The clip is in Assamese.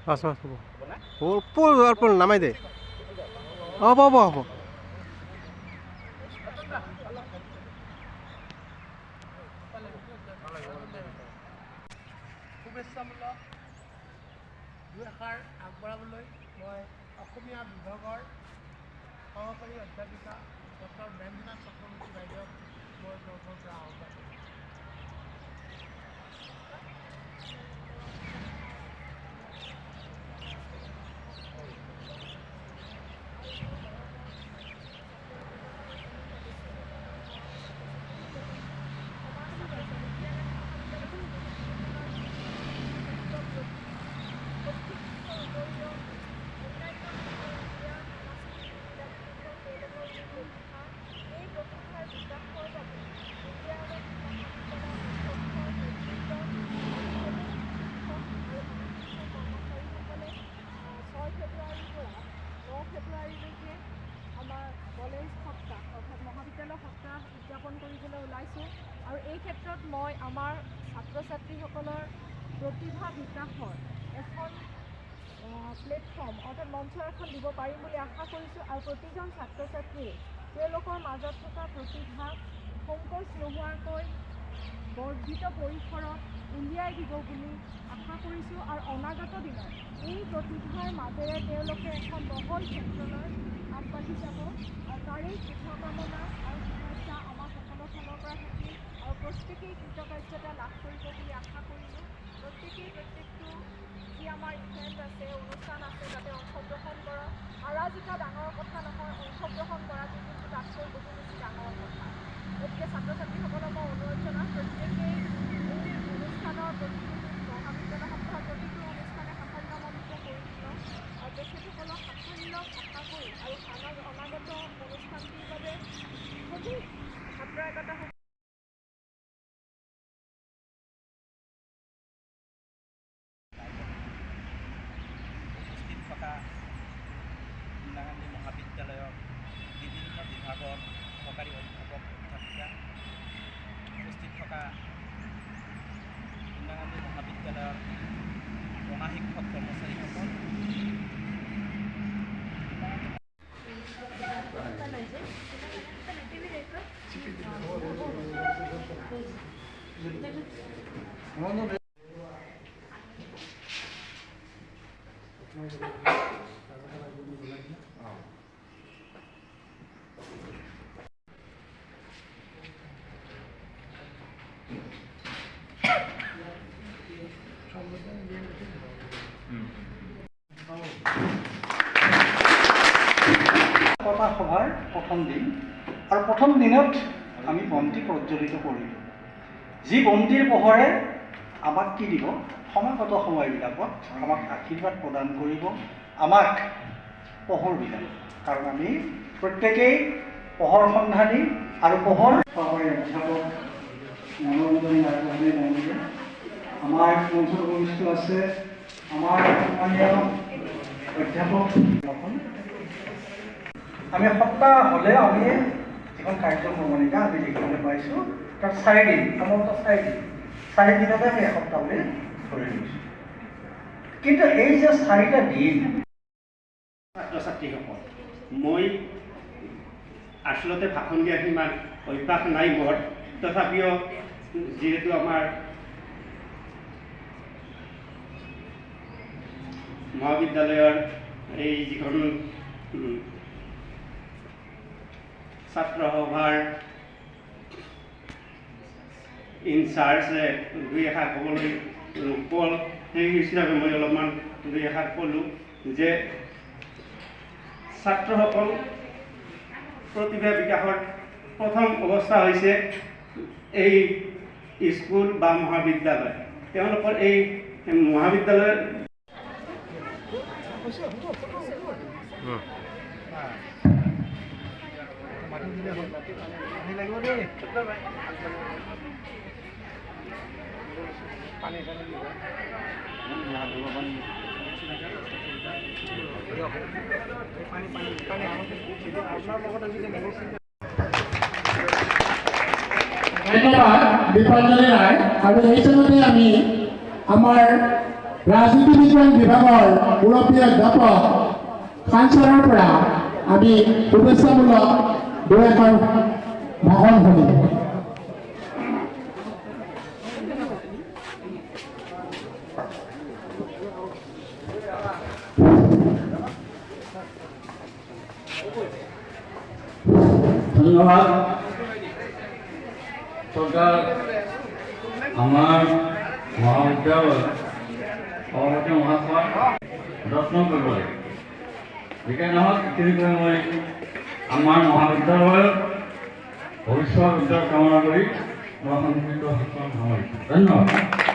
বাস বাস হ'ব ফুল অল্প নামাই দে হ'ব হ'ব হ'ব শুভেচ্ছামূলক দুই এষাৰ আগবঢ়াবলৈ মই অসমীয়া বিভাগৰ সহকাৰী অধ্যাপিকা ডক্টৰ মেমনা চক্ৰৱৰ্তী বাইদেউক মোৰ তৰফৰ পৰা আহ্বান জনাইছোঁ। আৰু এই ক্ষেত্ৰত মই আমাৰ ছাত্ৰ ছাত্ৰীসকলৰ প্ৰতিভা বিকাশৰ এখন প্লেটফৰ্ম অৰ্থাৎ মঞ্চ এখন দিব পাৰিম বুলি আশা কৰিছোঁ। আৰু প্ৰতিজন ছাত্ৰ ছাত্ৰীয়ে তেওঁলোকৰ মাজত থকা প্ৰতিভাক সংকোচ নোহোৱাকৈ বৰ্ধিত পৰিসৰত উলিয়াই দিব বুলি আশা কৰিছোঁ। আৰু অনাগত দিনত এই প্ৰতিভাৰ মাজেৰে তেওঁলোকে এখন বহল ক্ষেত্ৰলৈ আগবাঢ়ি যাব আৰু তাৰেই শুভকামনা আৰু শুভেচ্ছা আমাৰ সকলো ফালৰ পৰা থাকিল আৰু প্ৰত্যেকেই কৃতকাৰ্যতা লাভ কৰিব বুলি আশা কৰিলোঁ। প্ৰত্যেকেই প্ৰত্যেকটো যি আমাৰ ইভেণ্ট আছে, অনুষ্ঠান আছে, তাতে অংশগ্ৰহণ কৰক। হাৰা জিকা ডাঙৰ কথা নহয়, অংশগ্ৰহণ কৰাটো কিন্তু তাতকৈ বহু বেছি ডাঙৰ কথা। গতিকে ছাত্ৰ ছাত্ৰীসকলক মই অনুৰোধ জনাম, প্ৰত্যেকেই এই অনুষ্ঠানৰ প্ৰতিটো মহাবিদ্যালয় সপ্তাহৰ প্ৰতিটো অনুষ্ঠানে সাফল্যমণ্ডিত কৰি তোলক আৰু তেখেতসকলক সাফল্যক আশা কৰি আৰু অনাগত অনুষ্ঠানটিৰ বাবে সমূহ ছাত্ৰ একতা উপস্থিত থকা ইন্দিৰা গান্ধী মহাবিদ্যালয়ৰ বিভিন্ন বিভাগৰ সহকাৰী অধ্যাপক অধ্যাপিকা, উপস্থিত থকা ইন্দিৰা গান্ধী মহাবিদ্যালয়ৰ অনাশিক্ষক কৰ্মচাৰীসকল, একতা সভাৰ প্ৰথম দিন আৰু প্ৰথম দিনত আমি বন্তি প্ৰজ্বলিত কৰিলোঁ। যি বন্তিৰ পোহৰে আমাক কি দিব, সমাগত সময়বিলাকত আমাক আশীৰ্বাদ প্ৰদান কৰিব, আমাক পোহৰ বিলাব। কাৰণ আমি প্ৰত্যেকেই পোহৰ সন্ধানী আৰু পোহৰ সহকাৰী অধ্যাপক মনোৰঞ্জন ৰাজহানী ডাঙৰীয়া আমাৰ মঞ্চত উপবিষ্ট আছে, আমাৰ সন্মানীয় অধ্যাপক। আমি সপ্তাহ হ'লে আমি যিখন কাৰ্যক্ৰমণিকা আমি দেখিবলৈ পাইছোঁ, তাত চাৰিদিন, সম্ভৱতঃ চাৰিদিনতে আমি এসপ্তাহ বুলি ধৰি লৈছোঁ। কিন্তু এই যে চাৰিটা দিন, ছাত্ৰ ছাত্ৰীসকল, মই আচলতে ভাষণ দিয়াৰ সিমান অভ্যাস নাই মোৰ, তথাপিও যিহেতু আমাৰ মহাবিদ্যালয়ৰ এই যিখন ছাত্ৰ সভাৰ ইনচাৰ্জ দুই এষাৰ ক'বলৈ কল, সেই হিচাপে মই অলপমান দুই এষাৰ ক'লোঁ যে ছাত্ৰসকল প্ৰতিভা বিকাশৰ প্ৰথম অৱস্থা হৈছে এই স্কুল বা মহাবিদ্যালয়। তেওঁলোকৰ এই মহাবিদ্যালয়ৰ ধন্যবাদ দীপাঞ্জলি ৰায়। আৰু এই সময়তে আমি আমাৰ ৰাজনীতি বিজ্ঞান বিভাগৰ মুৰব্বী অধ্যাপক খান ছাৰৰ পৰা আমি শুভেচ্ছামূলক দুই এখন ভাষণ শুনিম। ধন্যবাদ। চৰকাৰ আমাৰ মহাবিদ্যালয় সভাপতি মহাশয় যত্ন কৰিব লাগে। যেনেকৈ নহওক, তেনেকৈ মই আমাৰ মহাবিদ্যালয়ৰ ভৱিষ্যত উজ্জ্বল কামনা কৰি মই সংক্ষিপ্ত ভাষণ সামৰিছোঁ। ধন্যবাদ।